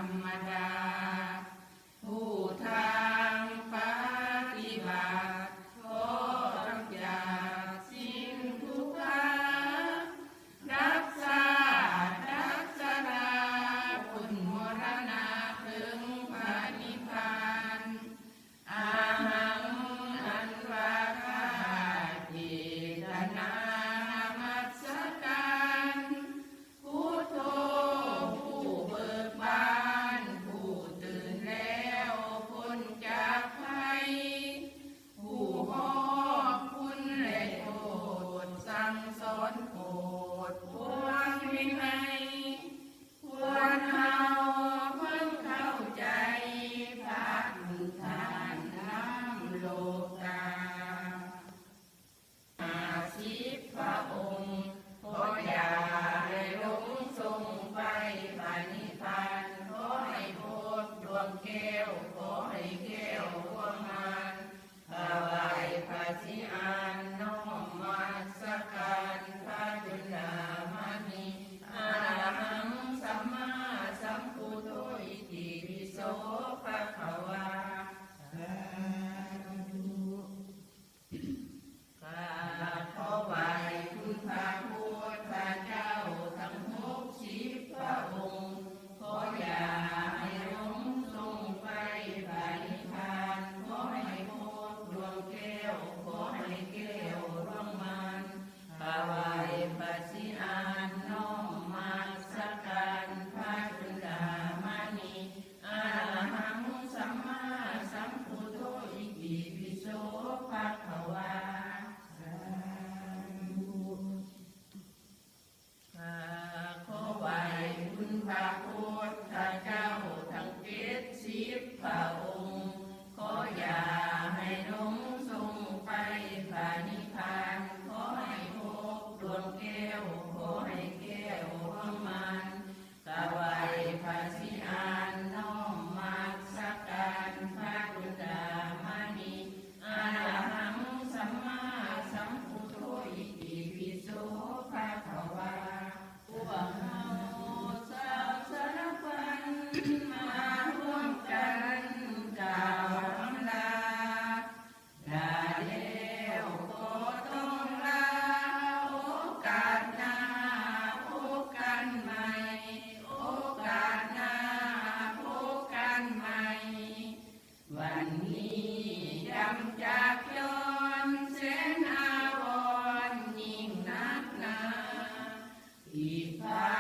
ມມະດາ ຜູ້ທາງປະຕິບັດ ຂໍຈາກສິ່ງທຸກຂະ ດັບຊາດດັບຊະລາ ພົ້ນມໍລະນະເຖິງພະນິບພານ. ອະຫັງ ອັນວ່າຂ້າເຈຕະນານະມັດສະການ ພຸດໂທ ຜູ້ເບີກບານ ຜູ້ຕື່ນແລ້ວພົ້ນຈາກໄພ ຜູ້ຮອບຄຸນແລະໂທດ ສັ່ງສອນໂປດພວງວິໄນ ຄວນເຮົາເພິ່ງເຂົ້າໃຈ ພະຄຸນທ່ານນຳໂລກາ ຫ້າສິບພະອົງ ຂໍຢ່າໃຫ້ຫຼົງສົ່ງໄປພະນິບພານ ຂໍໃຫ້ພົບດວງແກ້ວ ຂໍໃຫ້ແກ້ວດວງມານ ຖວາຍພະສີອານ ນ້ອມນະມັດສະການພະຈຸນດາມະນີ ອະລະຫັງ ສຳມາສຳພຸດໂທ ອິຕິປິໂສ ພະຄະວາ ສາທຸ. ຂ້າຂໍໄຫວ້ຄຸນພະພຸດທະເຈົ້າທັງຫົກສິບພະອົງ ຂໍຢ່າໃຫ້ຫຼົງສົ່ງໄປພະນິບພານ ຂໍໃຫ້ພົບດວງແກ້ວ ຂໍໃຫ້ແກ້ວດວງມານ ຖວາຍພະສີອານ ນ້ອມນະມັດສະການພະຈຸນດາມະນີ ອະລະຫັງ ສຳມາສຳພຸດໂທ ອິຕິປິໂສ ພະຄະວາ ສາທຸ. ຂ້າຂໍໄຫວ້ຄຸນພະພຸດທະເຈົ້າທັງເຈັດສິບພະອົງ ຂໍຢ່າໃຫ້ຫຼົງສົ່ງໄປພະນິບພານ ຂໍໃຫ້ພົບດວງແກ້ວ ຂໍໃຫ້ແກ້ວດວງມານ ຖວາຍພະສີອານ ນ້ອມນະມັດສະການພະຈຸນດາມະນີ ອະລະຫັງ ສຳມາສຳພຸດໂທ ອິຕິປິໂສ ພະຄະວາ ພວກເຮົາຊາວສາລະພັນ ມາຮ່ວມກັນກ່າວອຳລາ ລາແລ້ວກໍຕ້ອງລາ ໂອກາດໜ້າພົບກັນໃໝ່ ໂອກາດໜ້າພົບກັນໃໝ່ ວັນນີ້ຈຳຈາກຈອນ ແສນອາວອນຍິ່ງໜັກໜາ ທີ່ພາ